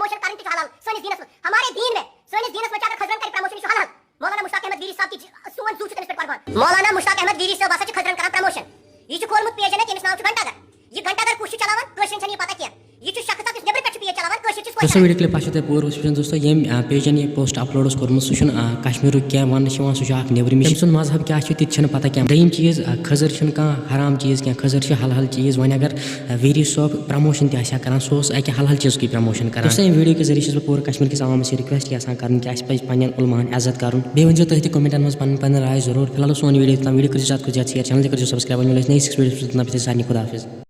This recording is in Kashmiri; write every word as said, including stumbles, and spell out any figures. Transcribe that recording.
پروموشن کرٕنۍ تہِ چھُ حلال سٲنِس دیٖنس منٛز۔ ہمارے دین میں، سٲنِس دیٖنس منٛز چھِ اگر خزرن کرِ پروموشن، یہِ چھُ حلال۔ مولانا مشتاق احمد ویری صٲب تہِ چھِ، سون زُو چھُ تٔمِس پٮ۪ٹھ قربان۔ مولانا مشتاق احمد ویری صٲب ہسا چھِ خزرن کران پروموشن۔ یہِ چھُ کھولمُت پیجن اَتہِ، ییٚمِس ناو چھُ گھنٹہ گر۔ یہِ گھنٹہ گر کُس چھُ چلاوان، کٲشرٮ۪ن چھَنہٕ یہِ پتہ کینٛہہ۔ یہِ چھُ شخص اکھ، یُس نیٚبرٕ پٮ۪ٹھ چھُ پیج چلاوان، کٲشِر چھِس پٲٹھۍ دوستو، کران۔ ییٚمۍ، آ، پیجن یہِ پوسٹ اپلوڈ اوس کوٚرمُت، سُہ چھُنہٕ، آ، کشمیٖرُک کینٛہہ، وَننہٕ چھِ یِوان سُہ چھُ اکھ نیٚبرِم۔ تٔمۍ سُنٛد مذہب کیٛاہ چھُ، تہِ تہِ چھِنہٕ پتہ کینٛہہ۔ دوٚیِم چیٖز، آ، خٔزٕر چھِنہٕ کانٛہہ حرام چیٖز کینٛہہ، خٔزٕر چھِ حلال چیٖز۔ وۄنۍ اگر، آ، ویری صٲب پروموشن تہِ آسہِ ہا کران، سُہ اوس اَکہِ حلال چیٖزکٕے پروموشن کران۔ دوستو، ییٚمہِ ویڈیو کہِ ذٔریعہٕ چھُس بہٕ پوٗرٕ کشمیٖر کِس عوامس یہِ ریکویسٹ یژھان کرُن کہِ اَسہِ پَزِ پننٮ۪ن علماہن عزت کرُن۔ بیٚیہِ ؤنۍزیو تُہۍ تہِ کمنٹن منٛز پنٕنۍ پنٕنۍ راے ضروٗر۔ فی الحال اوس سون ویڈیو یوٚتام۔ ویڈیو کٔرِو زیادٕ کھۄتہٕ زیادٕ شیئر، چینل تہِ کٔرِو سبسکرائب۔ وۄنۍ مِلو أسۍ نیکسٹ ویڈیو تام، تَتہِ سارنٕے خدا حافظ۔